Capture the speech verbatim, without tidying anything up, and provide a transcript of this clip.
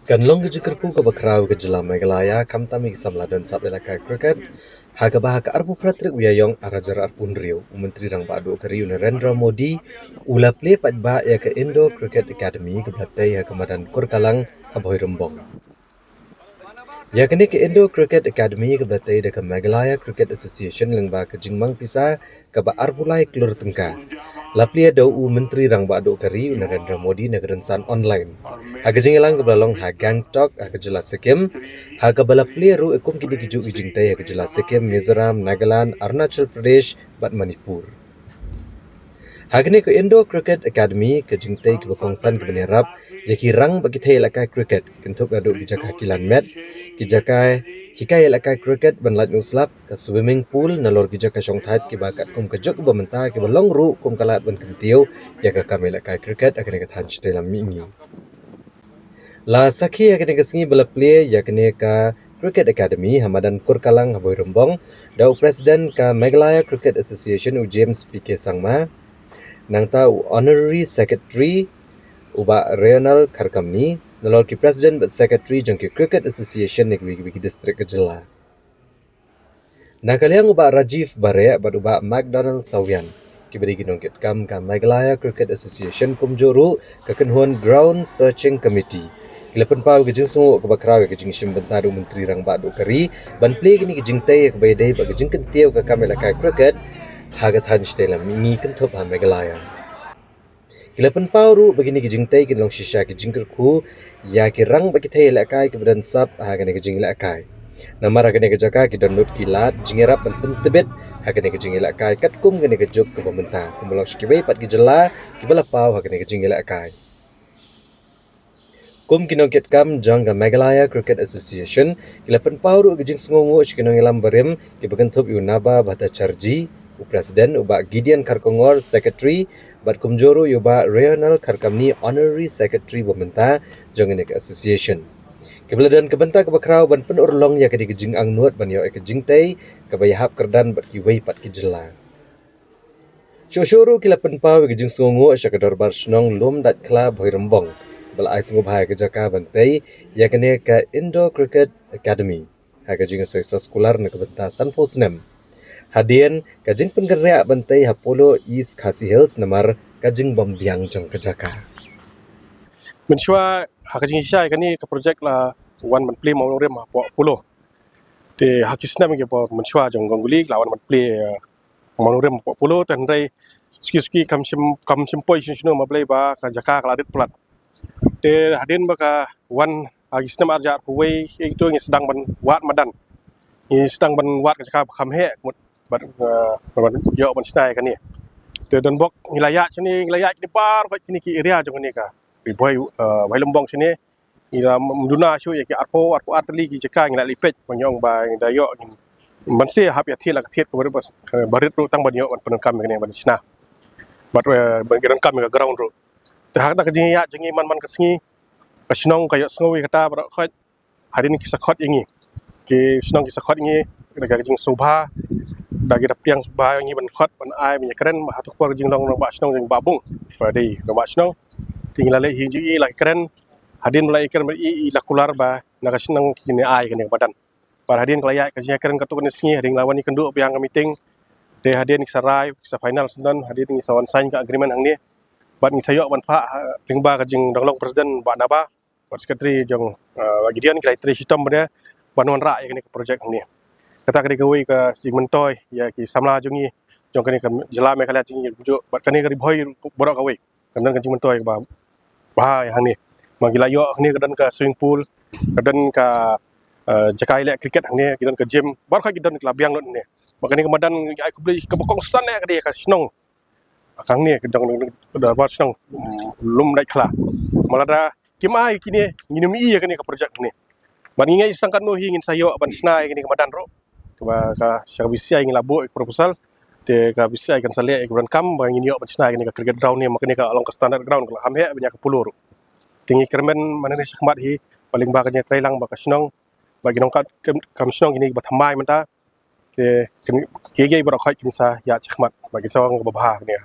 Kan long ka jingkyrkhu kaba khraw ka jylla Meghalaya, khamtam ïa ki samla don sap ïalehkai cricket, ha kaba ha ka arphew phra tarik u Ïaïong arhajar arphew hynriew, u Myntri Rangbah Duh ka ri u Narendra Modi u la plie paidbah ïa ka Indoor Cricket Academy kaba la tei ha ka madan Kurkalang ha Bhoirymbong. Ïa kane ka Indoor Cricket Academy kaba la tei da ka Meghalaya Cricket Association lyngba ka jingmang pisa kaba arphew lai klur tyngka, la plie da u Myntri Rangbah Duh ka ri u Narendra Modi na ka rynsan online, ha ka jingïalang kaba la long ha Gangtok ha ka jylla Sikkim, ha kaba la plie ruh kum kine kijuh ki jingtei ha ka jylla Sikkim, Mizoram, Nagaland, Arunachal Pradesh bad Manipur. Ha kane ka Indoor Cricket Academy, ka jingtei kaba kongsan kaban ïarap ïa ki rang bad ki thei ïalehkai cricket, kynthup naduh ki jaka kilan met, ki jaka hikai ïalehkai cricket ban lait noh slap, ka swimming pool, nalor ki jaka shongthait kiba katkum ka juk kaba mynta, kiba long ruh kum ka lad ban kyntiew ïa ka kam ïalehkai cricket ha kane ka thaiñ shatei lam mihngi. La sakhi ïa kane ka sngi ba la plie ïa kane ka Cricket Academy ha madan Kurkalang ha Bhoirymbong da u President ka Meghalaya Cricket Association u James P K Sangma, nangta u Honorary Secretary u Bah Rayonel Kharkamni, nalor ki President bad Secretary jong ki Cricket Association na kiwei kiwei ki district ka jylla. Na ka liang u Bah Rajiv Bareh bad u Bah McDonald Sawian, kiba dei ki nongkitkam ka Meghalaya Cricket Association, kumjuh ruh ka kynhun Ground Searching Committee, ki la pynpaw ka jingsngewnguh kaba khraw ïa ka jingshim bynta da u Myntri Rangbah Duh ka ri ban plie kine ki jingtei kaba ïadei bad ka jingkyntiew ka kam ïalehkai cricket ha ka thaiñ shatei lam mihngi, kynthup ha Meghalaya. Ki la pynpaw ruh ba kine ki jingtei kin long shisha ki jingkyrkhu ïa ki rang bad ki thei ïalehkai kiba don sap ha kane ka jingïalehkai. Namar ha kane ka jaka ki don lut ki lad jingïarap ban pyntbit ha kane ka jingïalehkai katkum kane ka juk kaba mynta, kumba long sha kiwei pat ki jylla kiba la paw ha kane ka jingïalehkai. Kum ki nongkitkam jong ka Meghalaya Cricket Association, ki la pynpaw ruh ka jingsngewnguh sha ki nongïalam barim kiba kynthup ïa u Naba Bhattacharjee, u President, u Bah Gideon Kharkongor, Secretary, bad kumjuh ruh ïa u Bah Rayonel Kharkamni, Honorary Secretary ba mynta jong kane ka association, kiba la don ka bynta kaba khraw ban pynurlong ïa kane ka jingangnud ban ïoh ïa ka jingtei kaba ïahap kyrdan bad kiwei pat ki jylla. Shuh shuh ruh ki la pynpaw ïa ka jingsngewnguh sha ka Dorbar Shnong Lumdaitkhla Bhoirymbong, kaba la ai sngewbha ïa ka jaka ban tei ïa kane ka Indoor Cricket Academy ha ka jingïasoi soskular na ka bynta sanphew snem, hadien ka jingpynkynriah ban tei ha Polo East Khasi Hills namar ka jingbym biang jong ka jaka. Mynshuwa ha ka jingshisha ïa kane ka projek la wan ban plie mawnongrim hapoh Polo. Te ha ki snem kiba mynshuwa jong Ganguly la wan ban plie, eh, mawnongrim hapoh Polo, te hynrei suki suki kam shym, kam shym poi shano shano, ma balei ba ka jaka ka la rit palat. Te hadien ba ka wan ha ki snem arhajar arphew wei, ïa kito ngi sdang ban wad madan, ngi sdang ban wad ka jaka ba kham heh mut ban, eh, ban ïoh ban shna ïa kane. Te don bok ngi la ïaid shane, ngi la ïaid kine baroh kine ki area jong kane ka Ri Bhoi, eh, Bhoirymbong shane, ngi la duna shuh ïa ki arphew, arphew ar tylli ki jaka ngi la leit peit, ban ïoh ba ngi da ïoh ngin ban sngewthuh hap ïa thied la ka thied kaba rit, ba rit ruh tang ban ïoh ban pyndonkam ïa kane ban shna. Bad, eh, ban donkam ïa ka ground ruh. Te ha kata ka jingïaid jong ngi man man ka sngi, ka shnong ka ïohsngew ïa kata baroh khoit, hadien ki sa khot ïa ngi. Ki shnong ki sa khot ïa ngi da ka jingsngewbha, da ki da pdiang sngewbha ïa ngi ban khot, ban ai, ban ïakren, ba ha tu ka por ka jinglong rangbah shnong jong Bah Bung ba dei rangbah shnong. Te ngi la leit hi ju i la kren, hadien ba la kren ba i, i la kular ba na ka shnong kin ai kane ka madan. Bad hadien ka la ïaid ka jingkren katto katne sngi, hadien la wan ïakynduh biang ka meeting. Te hadien ki sa rai, ki sa final syndon, hadien ngi sa wan sign ka agreement hangne. Bad ngi sa ïoh ban phah, ha, lyngba ka jingdonglong president Bah Naba, bad secretary jong, eh, Bah Gideon, ki la trei shitom bad ban wanrah ïa kane ka projek hangne. Kata ka dei kawei ka jingmyntoi ïa ki samla jong ngi, jong kane ka jylla Meghalaya jong ngi kumjuh, bad kane ka Ri Bhoi baroh kawei. Ka don ka jingmyntoi kaba bha ïa hangne. Ma ngi la ïoh hangne ka don ka swimming pool, ka don ka, eh, jaka ïaleh cricket hangne, ki don ka gym, baroh kawei ki don, ki la biang lut hangne. Bad kane ka madan ngi ai khublei kaba kongsan ïa ka dei ka shnong. Ka hangne ka dang, dang, dang, dang, shnong, mm, Lumdaitkhla. Ma lada kim ai kine, ngin ym ïohi ïa kane ka projek hangne. Bad ngi ngeit sangkatno hi ngin sa ïoh ban shna ïa kane ka madan ruh. Kaba ka sha ka B C C I ngi la buh ïa ka proposal. Te ka B C C I kan sa leh ïa ka program ba ngin ïoh ban shna ïa kane ka cricket ground ne, ma kane ka long ka standard ground, ka la kham heh ban ïa ka Polo ruh. Te ngi kyrmen mynne shakhmat hi, ba lyngba ka jingtreilang ba ka shnong, ba ki nongkam, kam shnong kine ba thymmai mynta. Te kin, kiei kiei baroh khoit kin sa ïaid shakhmat ba kin sa ong kaba bha kane.